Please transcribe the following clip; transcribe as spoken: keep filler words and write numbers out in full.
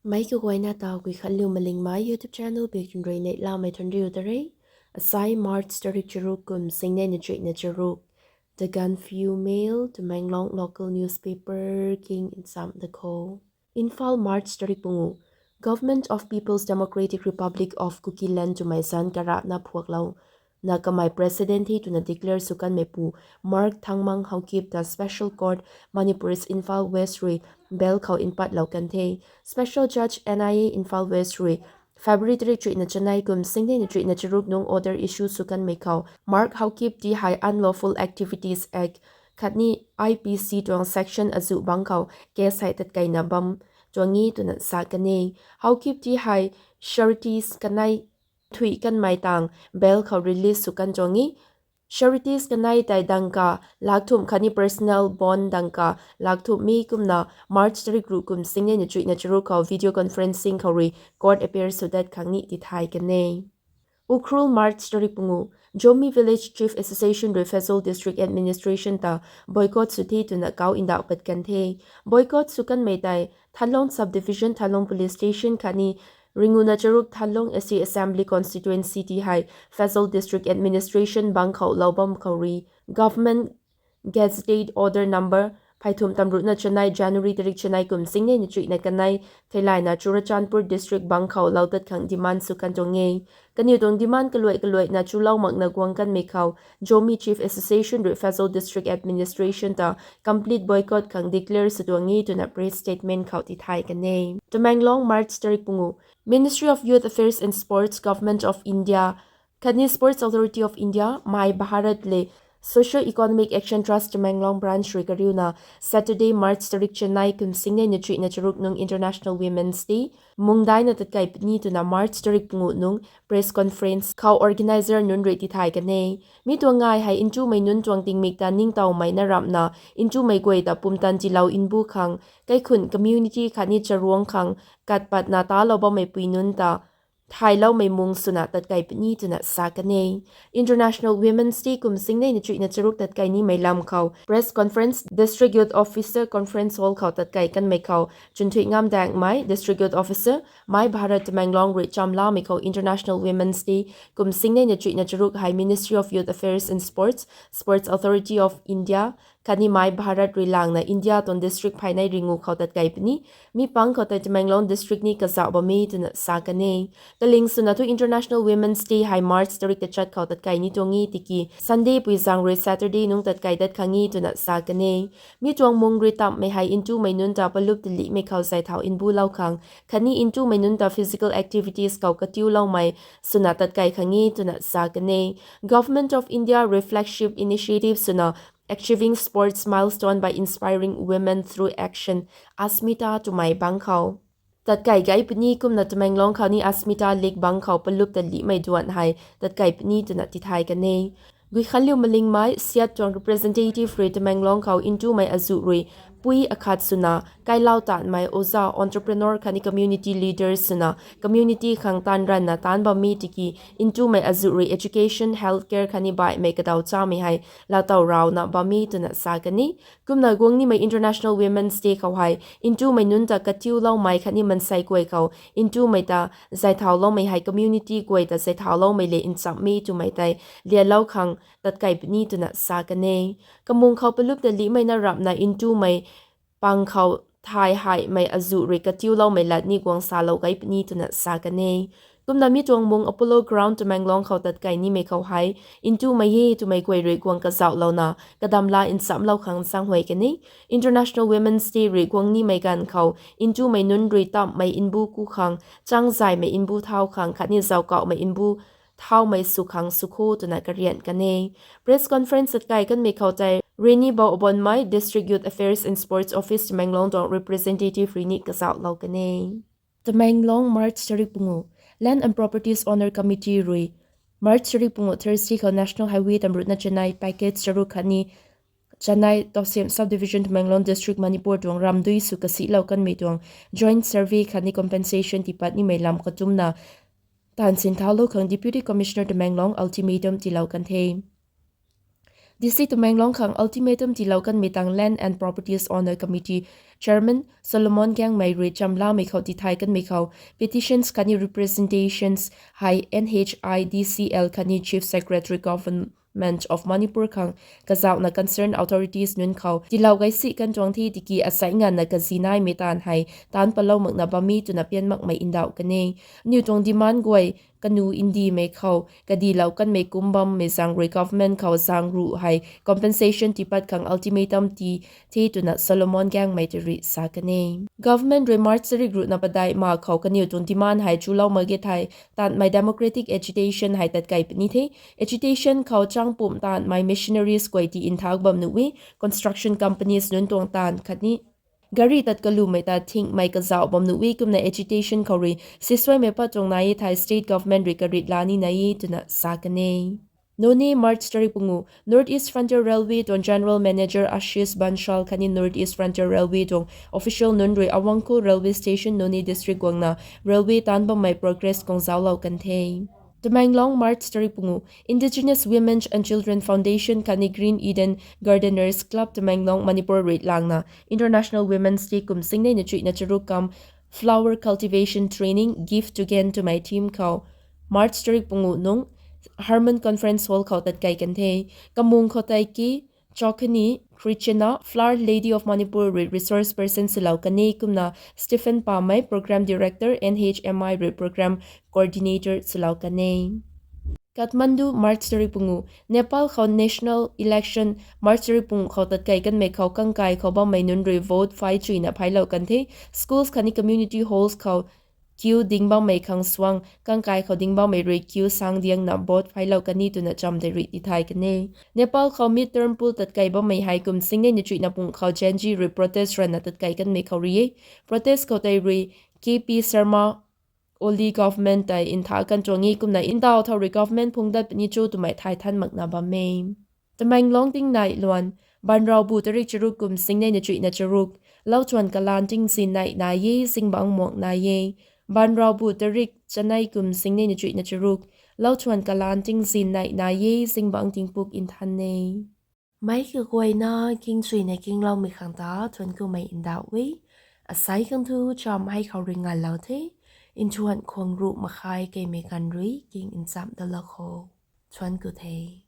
Meic kaguayna ta Guikhanliu Malingmei YouTube channel bik tun rui neihlamei thuanriu ta re. Asai March tarik charuk kum singnei na chuihna charuk. The Gaanphiu Mail, Tamenglong local newspaper king nsam da kho. Imphal, March tarik pungu. Government of People's Democratic Republic of Kukiland twmei zanc karana phuaklou na kamei president the twna declare sw kanmei pu Mark Thangmang Haokip ta Special Court Manipur East Imphal West rui bail khou mpatlou kan the. Special Judge N I A Imphal West rui February tarik chuihna chanei kum singnei na chuihna charuk nung order issue sw kanmei khou Mark Haokip ti hei Unlawful Activities Act khatni I P C tuang section azuh bangc khou case hei tatkeina bam tuang e twna sa kan e. Haokip ti hei sureties kanei thuih kanmei tang bail khou release sw kan tuang e. Sureties kanei tei dangka lakh thumh khatni personal bond dangka lakh thumh mi kumna March tarik ruh kum singnei na chuihna charuk khou video conferencing khou rui court appear sw dat khang ni tithay kan e. Ukhrul, March tarik pungu. Zomi Village Chief Association rui Pherzawl District Administration ta boycott sw the twna kau ndauh pat kan the. Boycott sw kanmei tei Thanlong Subdivision, Thanlong Police Station khatni ringuna charuk Thanlong S C Assembly Constituency ti hei Pherzawl District Administration bangc khou lou bam khou rui Government Gazetted Order number pheithumh tamruhna chanei January tarik chanei kum singnei na chuihna kanei theilayna Churachandpur District bangc khou lou tat khang demand sw kan tuang e. Kaniw tuang demand kaluai kaluaina chulou makna guang kanmei khou Zomi Chief Association rui Pherzawl District Administration ta complete boycott khang declare sw tuang e twna press statement khou tithay kan e. Tamenglong, March tarik pungu. Ministry of Youth Affairs and Sports, Government of India khatni Sports Authority of India, My Bharat le Socio Economic Action Trust Tamenglong Branch rui kariuna Saturday, March tarik chanei kum singnei na chuihna charuk nung International Women's Day mungdaina tatkai puni twna March tarik pungu nung press conference khou organizer nunc rui tithay kan e. Mi tuang ngai hei ntumei nunc tuang tingmik ta ningtowmei na ramhna ntumei guay ta pumtan tilou mbu khang, kaikhunc community khatni charuangc khang kat patna talou bammei pui nunc ta thayloumei mung swna tatkai puni twna sa kan e. International Women's Day kum singnei na chuihna charuk tatkai nimei lam khou press conference District Youth Officer Conference Hall khou tatkai kanmei khou Chunthuihngam Daengmei, District Youth Officer, My Bharat Tamenglong rui chamlamei khou International Women's Day kum singnei na chuihna charuk hei Ministry of Youth Affairs and Sports, Sports Authority of India khatni My Bharat rui langna India tuang district phaynei ringu khou tatkai puni. Mi pang khou tei Tamenglong District ni kazauh bam e twna sa kan e. Kaling swna thu International Women's Day hei March tarik tachat khou tatkai ni tuang e tiki Sunday pui zaeng rui Saturday nung tatkai dat khang e twna sa kan e. Mi tuang mung rui tamhmei hei ntumei nunc ta palup talihmei khou zay thau mbulou khang khatni ntumei nunc ta physical activities khou katiuloumei swna tatkai khang e twna sa kan e. Government of India rui flagship initiative swna Achieving Sports Milestone by Inspiring Women Through Action, Asmita twmei bangc khou tatkai gay puni kumna Tamenglong khou ni Asmita League bangc khou palup talihmei duan hei tatkai puni twna tithay kan e. Guikhanliu Malingmei, Siat tuang representative rui Tamenglong khou ntumei azuh rui pui akhat swna kailau tanmei oja, entrepreneur khatni community leaders swna community khang taanv ranvna taanc bam e tiki ntumei azuh rui education, healthcare khatni baihmei kadaw chamei hei laatow rawna bam e twna sa kan e. Kumna guang nimei International Women's Day khou hei ntumei nunc ta katiuloumei khatni mansei guay khou ntumei ta zay thauloumei hei community guay ta zay thauloumei le nchamh e twmei tei lialou khang tatkai puni twna sa kan e. Kamung khou palup talihmei na ramhna ntumei pang khou thay heimei azuh rui katiuloumei lat ni guang salou gay puni twna sa kan e. Kumna mi tuang mung Apollo Ground Tamenglong khou tatkai nimei khou hei ntumei e twmei guay rui guang kazauhlouna kadamla nchamhlou khang zaenghuay kan e. International Women's Day rui guang nimei ganv khou ntumei nunc rui tamhmei mbu ku khang, changzaymei mbu thau khang khatni zauckauhmei mbu thaumei sw khang sw kho twna karian kan e. Press conference tatkai kanmei khou tei Reni Bau Abonmei, District Youth Affairs and Sports Office Tamenglong tuang representative rui ni kazauhlou kan e. Tamenglong, March tarik pungu. Land and Properties Owner Committee rui March tarik pungu Thursday khou National Highway tamruhna chanei package charuk khatni chanei Tousem Subdivision, Tamenglong District, Manipur tuang ramdui sw kasihlou kanmei tuang joint survey khatni compensation tiipat nimei lam katumna taanv sinthaulou khang Deputy Commissioner Tamenglong ultimatum tiilou kan the. D C Tamenglong khang ultimatum tiilou kanmei tang Land and Properties Owner Committee Chairman Solomon Gangmei rui chamlamei khou tithay kanmei khou petitions khatni representations hei N H I D C L khatni Chief Secretary Government of Manipur khang kazauhna concerned authorities nunc khou tiilou gaisi kan tuang the tiki asai nganvna kazi naimei taanv hei taanc palou makna bam e twna pian makmei ndauh kan e. Aniu tuang demand guay kanu ndimei khou kadilou kanmei kum bammei zaeng rui government khou zaeng ruh hei compensation tiipat khang ultimatum tii the twna Solomon Gangmei tei rui sa kan e. Government rui March tarik ruhna padeih ma khou kaniw tuang demand hei chulou mak ge thei taanvmei democratic agitation hei tatkai puni the. Agitation khou changpumh taanvmei machineries guay tii nthak bam nuh e, construction companies nunc tuang taanv khatni gari tat kalumei ta thingmei kazauh bam nuh e. Kumna agitation khou rui sisuaimei pat tuang nai e thei state government rui karit la ni nai e twna sa kan e. Noney, March tarik pungu: North East Frontier Railway tuang General Manager Ashish Bansal khatni North East Frontier Railway tuang official nunc rui Awangkhul Railway Station, Noney District guangna railway taanc bammei progress khang zauclou kan the. Tamenglong, March tarik pungu: Indigenous Women and Children Foundation khatni Green Eden Gardeners Club Tamenglong, Manipur rui langna International Women's Day kum singnei na chuihna charuk kam Flower Cultivation Training, Gift to Gain twmei theme khou March tarik pungu nung Harmon Conference Hall khou tatkai kan the. Kamung khou tei ki Chokani Christiana, Flower Lady of Manipur rui resource person silou kan e, kumna Stephen Pamei, Program Director, N H M I rui Program Coordinator silou kan e. Kathmandu, March tarik pungu: Nepal khou national election March tarik pungu khou tatkai kanmei khou kangkai khou bammei nunc rui vote phay chuina phaylou kan the. Schools khatni community halls khou queue ding bammei khang suang kangkai khou ding bammei rui queue sang diangna vote phaylou kan e twna cham tei rui tithay kan e. Nepal khou midterm poll tatkai bammei hei kum singnei na chuihna pung khou Gen Z rui protest ranna tatkai kanmei khou rui e. Protest khou tei rui K P Sharma Oli government tei nthak kan tuang e, kumna ndauh thau rui government phung dat puni cho twmei thay than makna bam e. Tamenglong tingnai luan: Banraubu tarik charuk kum singnei na chuihna charuk: Lauthuan kalaan tingzin nai nai e, zingbangc muang nai e. Banraubu tarik chanei kum singnei na chuihna charuk: Lauthuan kalaan tingzin nai nai e, zingbangc tingpuk nthan e. Meic kaguayna kingchuina kingloumei khang ta thuanc kumei ndauh e. Asai khang thu cham hei khou rui nganlou the. Nthuan khwang ruh makhai keimei ganv rui king nchamh dalou kho. Thuanc ku the.